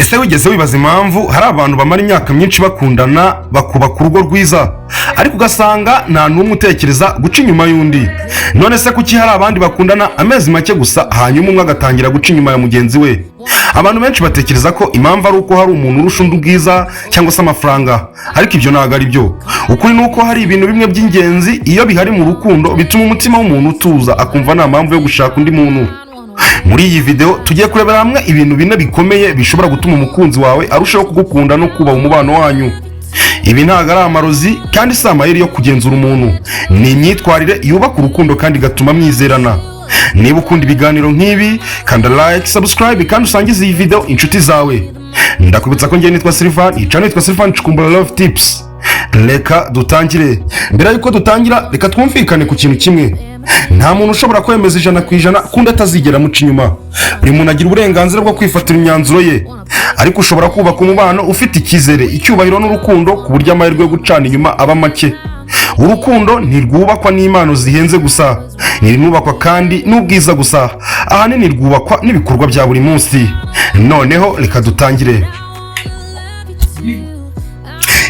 Ese wigeze wibaza impamvu hari abantu bamara imyaka myinshi bakundana, bakubaka urugo rwiza, ariko ugasanga nta n'umwe utekereza guca inyuma y'undi? None se kuki hari abandi bakundana amezi make gusa, hanyuma umwe agatangira guca inyuma ya mugenzi we? Abantu benshi batekereza ko impamvu ari uko hari umuntu urusha undi ubwiza cyangwa se amafaranga, ariko ibyo ntabwo ari byo. Ukuri ni uko hari ibintu bimwe by'ingenzi, iyo bihari mu rukundo, bituma umutima w'umuntu utuza, akumva nta mpamvu yo gushaka undi muntu. Muri iyi video tugiye kurebera hamwe ibintu bine bikomeye bishobora gutuma umukunzi wawe arushaho kugukunda no kubaha umubano wanyu. Ibi ntabwo ari amarozi kandi si amayeri yo kugenzura umuntu, ni imyitwarire yubaka urukundo kandi igatuma mwizerana. Niba ukunda ibiganiro nk'ibi, kanda like, subscribe kandi usangize iyi video inshuti zawe. Ndakwibutsa ko ngiye nitwa Silvan, icano nitwa Silvan Cukumbura Love Tips. Reka dutangire. Mbere y'uko dutangira, reka twumvikane ku kintu kimwe: nta muntu ushobora kwemeza 100% ko undi atazigera amuca inyuma. Buri muntu agira uburenganzira bwo kwifatira imyanzuro ye, ariko ushobora kubaka umubano ufite icyizere, icyubahiro n'urukundo, ku buryo amahirwe yo gucana inyuma aba make. Urukundo ntirwubakwa n'impano zihenze gusa, ntirinubakwa kandi n'ubwiza gusa. Ahanini rwubakwa n'ibikorwa bya buri munsi. Noneho reka dutangire.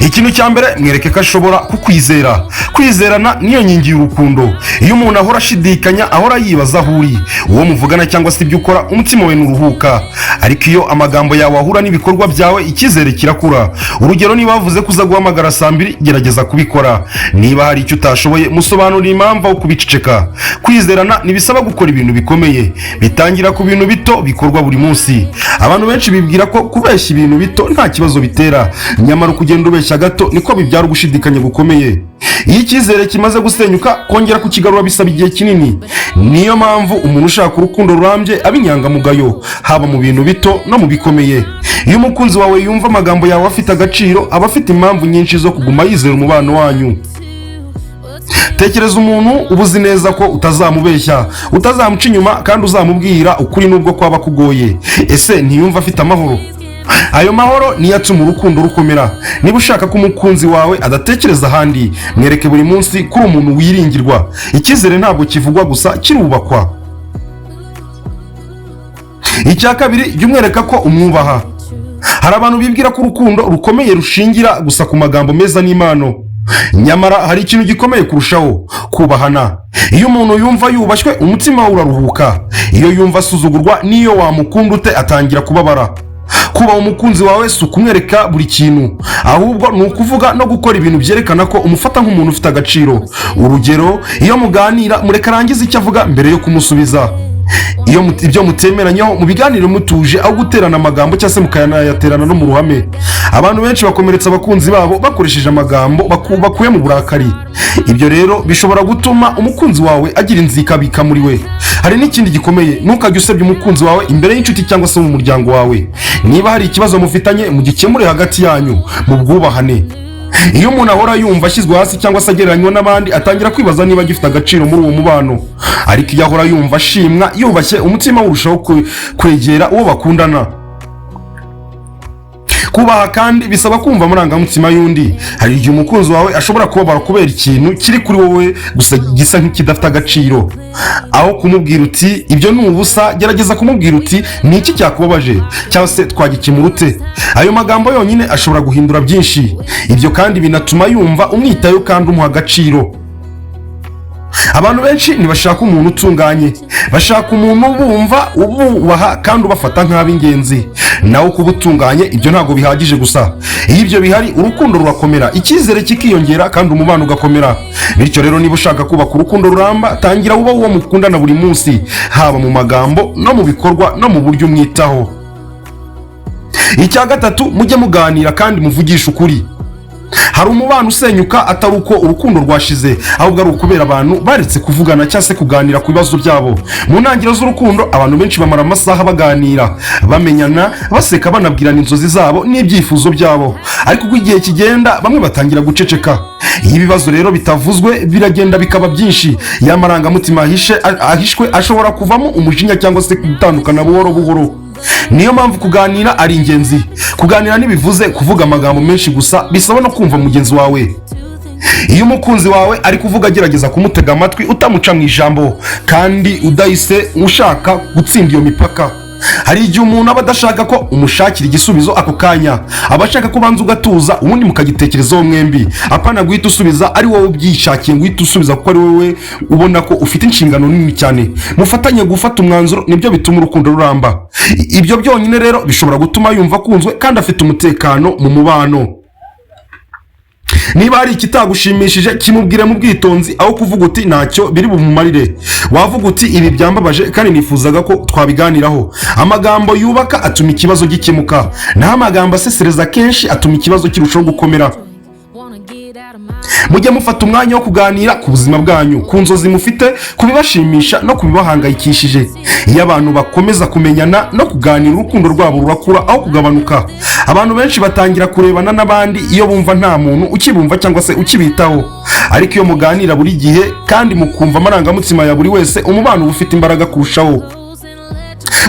Ikintu cya mbere, mwereke ko ashobora kukwizera. Kwizerana niyo nkingi y'urukundo. Iyo umuntu ahora ashidikanya, ahora yibaza aho uri, uwo muvugana cyangwa se ibyo ukora, umutima we nturuhuka. Ariko iyo amagambo yawe ahura n'ibikorwa byawe, icyizere kirakura. Urugero, niba wavuze ko uza guhamagara saa 2, gerageza kubikora. Niba hari icyo utashoboye, musobanurira impamvu aho kubiceceka. Kwizerana ntibisaba gukora ibintu bikomeye, bitangira ku bintu bito bikorwa buri munsi. Abantu benshi bibwira ko kubeshya ibintu bito nta kibazo bitera, nyamara uko ugenda ubeshya gato niko bibyara ugushidikanya gukomeye. Iyo icyizere kimaze gusenyuka, kongera kukigarura bisaba igihe kinini. Niyo mpamvu umuntu ushaka urukundo rurambye aba inyangamugayo, haba mu bintu bito no mu bikomeye. Iyo umukunzi wawe yumva amagambo yawe afite agaciro, aba afite impamvu nyinshi zo kuguma yizera umubano wanyu. Tekereza umuntu uba uzi neza ko utazamubeshya, utazamuca inyuma kandi uzamubwira ukuri nubwo kwaba kugoye. Ese ntiyumva afite amahoro? Ayo mahoro niyo atuma urukundo rukomera. Niba ushaka ko umukunzi wawe adatekereza ahandi, mwereke buri munsi ko uri umuntu wiringirwa. Icyizere ntabwo kivugwa gusa, kirubakwa. Icya kabiri, jya umwereka ko umwubaha. Hari abantu bibwira ko urukundo rukomeye rushingira gusa ku magambo meza n'impano, nyamara hari ikintu gikomeye kurushaho: kubahana. Iyo umuntu yumva yubashywe, umutima we uraruhuka. Iyo yumva asuzugurwa, n'iyo wamukunda ute, atangira kubabara. Kubaha umukunzi wawe si ukumwereka buri kintu, ahubwo ni ukuvuga no gukora ibintu byerekana ko umufata nk'umuntu ufite agaciro. Urugero, iyo muganira, mureka arangize icyo avuga mbere yo kumusubiza. Iyo ibyo mutemeranyaho, mu biganiro mutuje aho guterana amagambo cyangwa se mukanayaterana no mu ruhame. Abantu benshi bakomeretsa abakunzi babo bakoresheje amagambo bakuye mu burakari. Ibyo rero bishobora gutuma umukunzi wawe agira inzika muri we. Hari n'ikindi gikomeye: ntukajye usebya umukunzi wawe imbere y'inshuti cyangwa se mu muryango wawe. Niba hari ikibazo mufitanye, mugikemure hagati yanyu mu bwubahane. Iyo umuntu ahora yumva ashyizwe hasi cyangwa se agereranywa n'abandi, atangira kwibaza niba agifite agaciro muri uwo mubano. Ariko iyo ahora yumva ashimwa, yubashye, umutima we urushaho kwegera uwo bakundana. Kubaha kandi bisaba kumva amarangamutima y'undi. Hari igihe umukunzi wawe ashobora kubabara kubera ikintu kiri kuri wowe gusa gisa nk'ikidafite agaciro. Aho kumubwira uti "Ibyo ni ubusa", gerageza kumubwira uti "Ni iki cyakubabaje?" cyangwa se "Twagikemura ute?" Ayo magambo yonyine ashobora guhindura byinshi. Ibyo kandi binatuma yumva umwitayeho kandi umuha agaciro. Abantu benshi ntibashaka umuntu utunganye, bashaka umuntu ubumva, ububaha kandi ubafata nk'ab'ingenzi. Nawe kuba utunganye, ibyo ntabwo bihagije gusa. Iyo ibyo bihari, urukundo rurakomera, icyizere kikiyongera kandi umubano ugakomera. Bityo rero, niba ushaka kubaka urukundo ruramba, tangira wubahe uwo mukundana buri munsi, haba mu magambo no mu bikorwa no mu buryo umwitaho. Icya gatatu, mujye muganira kandi muvugishe ukuri. Hari umubano usenyuka atari uko urukundo rwashize, ahubwo ari ukubera abantu baretse kuvugana cyangwa se kuganira ku bibazo byabo. Mu ntangiriro z'urukundo, abantu benshi bamara amasaha baganira, bamenyana, baseka, banabwirana inzozi zabo n'ibyifuzo byabo. Ariko uko igihe kigenda, bamwe batangira guceceka. Iyo ibibazo rero bitavuzwe, biragenda bikaba byinshi. Ya marangamutima ahishwe ashobora kuvamo umujinya cyangwa se gutandukana buhoro buhoro. Niyo mpamvu kuganira ari ingenzi. Kuganira ntibivuze kuvuga amagambo menshi gusa, bisaba no kumva mugenzi wawe. Iyo umukunzi wawe ari kuvuga, agerageza kumutega amatwi utamuca mu ijambo kandi udahise ushaka gutsinda iyo mipaka. Hari igihe umuntu aba adashaka ko umushakira igisubizo ako kanya, aba ashaka ko ubanza ugatuza, ubundi mukagitekerezaho mwembi, apana guhita usubiza ari wowe ubyishakiye, ngo uhite usubiza kuko ari wowe ubona ko ufite inshingano nini cyane. Mufatanye gufata umwanzuro, nibyo bituma urukundo ruramba. Ibyo byonyine rero bishobora gutuma yumva akunzwe kandi afite umutekano mu mubano. Niba hari ikitagushimishije, kimubwire mu bwitonzi. Aho kuvuga uti "Ntacyo biri bumumarire", wavuga uti "Ibi byambabaje kandi nifuzaga ko twabiganiraho". Amagambo yubaka atuma ikibazo gikemuka, naho amagambo asesereza kenshi atuma ikibazo kirushaho gukomera. Mujye mufata umwanya wo kuganira ku buzima bwanyu, ku nzozi mufite, ku bibashimisha no ku bibahangayikishije. Iyo abantu bakomeza kumenyana no kuganira, urukundo rwabo rurakura aho kugabanuka. Abantu benshi batangira kurebana n'abandi iyo bumva nta muntu ukibumva cyangwa se ukibitaho, ariko iyo muganira buri gihe kandi mukumva amarangamutima ya buri wese, umubano uba ufite imbaraga kurushaho.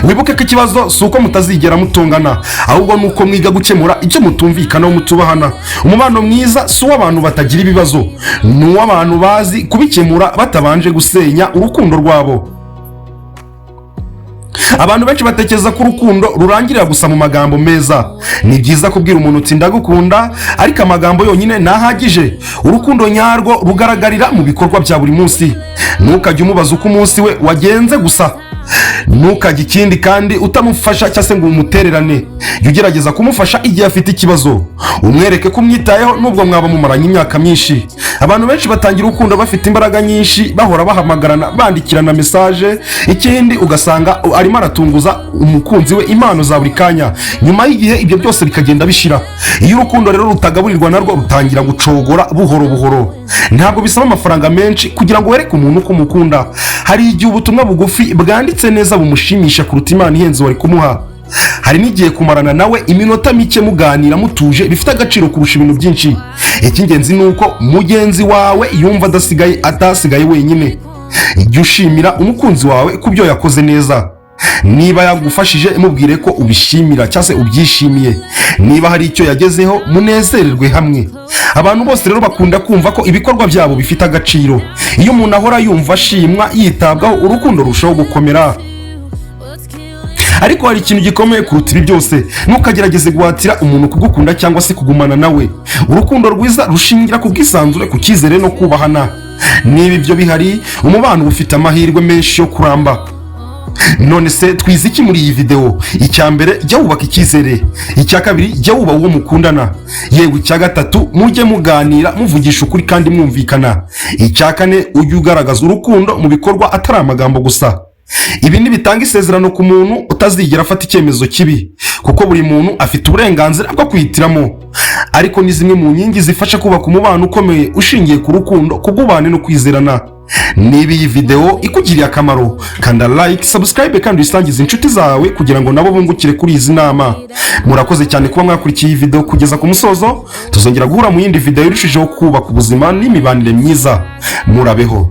Wibuke ko ikibazo si uko mutazigera mutongana, ahubwo ni uko mwiga gukemura icyo mutumvikanaho mutubahana. Umubano mwiza si uw'abantu batagira ibibazo, ni uw'abantu bazi kubikemura batabanje gusenya urukundo rwabo. Abantu benshi batekereza ko urukundo rurangirira gusa mu magambo meza. Ni byiza kubwira umuntu uti "Ndagukunda", ariko amagambo yonyine ntahagije. Urukundo nyarwo rugaragarira mu bikorwa bya buri munsi. Ntukajye umubaza uko umunsi we wagenze gusa, ntukajye ikindi kandi utamufasha cyangwa se ngo umutererane. Jya ugerageza kumufasha igihe afite ikibazo, umwereke ko umwitayeho nubwo mwaba mumaranye imyaka myinshi. Abantu benshi batangira urukundo bafite imbaraga nyinshi, bahora bahamagarana, bandikirana message, ikindi ugasanga arimo aratunguza umukunzi we impano za buri kanya. Nyuma y'igihe ibyo byose bikagenda bishira. Iyo urukundo rero rutagaburirwa, narwo rutangira gucogora buhoro buhoro. Ntabwo bisaba amafaranga menshi kugira ngo wereke umuntu ko umukunda. Hari igihe ubutumwa bugufi bwanditse neza bumushimisha kuruta impano ihenze wari kumuha. Hari n'igihe kumarana nawe iminota mike muganira mutuje bifite agaciro kurusha ibintu byinshi. Icy'ingenzi ni uko mugenzi wawe yumva adasigaye, atasigaye wenyine. Jya ushimira umukunzi wawe ku byo yakoze neza. Niba yagufashije, mubwire ko ubishimira cyangwa se ubyishimiye. Niba hari icyo yagezeho, munezererwe hamwe. Abantu bose rero bakunda kumva ko ibikorwa byabo bifite agaciro. Iyo umuntu ahora yumva ashimwa, yitabwaho, urukundo rurushaho gukomera. Ariko hari ikintu gikomeye kuruta ibi byose: ntukagerageze guhatira umuntu kugukunda cyangwa se kugumana nawe. Urukundo rwiza rushingira ku bwisanzure, ku cyizere no kubahana. Niba ibyo bihari, umubano uba ufite amahirwe menshi yo kuramba. None se twize iki muri iyi videwo? Icya mbere, jya wubaka icyizere. Icya kabiri, jya wubaha uwo mukundana. Yewe, icya gatatu, mujye muganira, muvugisha ukuri kandi mwumvikana. Icya kane, ujye ugaragaza urukundo mu bikorwa, atari amagambo gusa. Ibi ntibitanga isezerano ku muntu utazigera afata icyemezo kibi, kuko buri muntu afite uburenganzira bwo kwihitiramo, ariko ni zimwe mu nkingi zifasha kubaka umubano ukomeye ushingiye ku rukundo, ku bwubahane no kwizerana. Niba iyi videwo ikugiriye akamaro, kanda like, subscribe kandi uyisangize inshuti zawe kugira ngo nabo bungukire kuri izi nama. Murakoze cyane kuba mwakurikiye iyi videwo kugeza ku musozo. Tuzongera guhura mu yindi videwo irushijeho kubaka ubuzima n'imibanire myiza. Murabeho.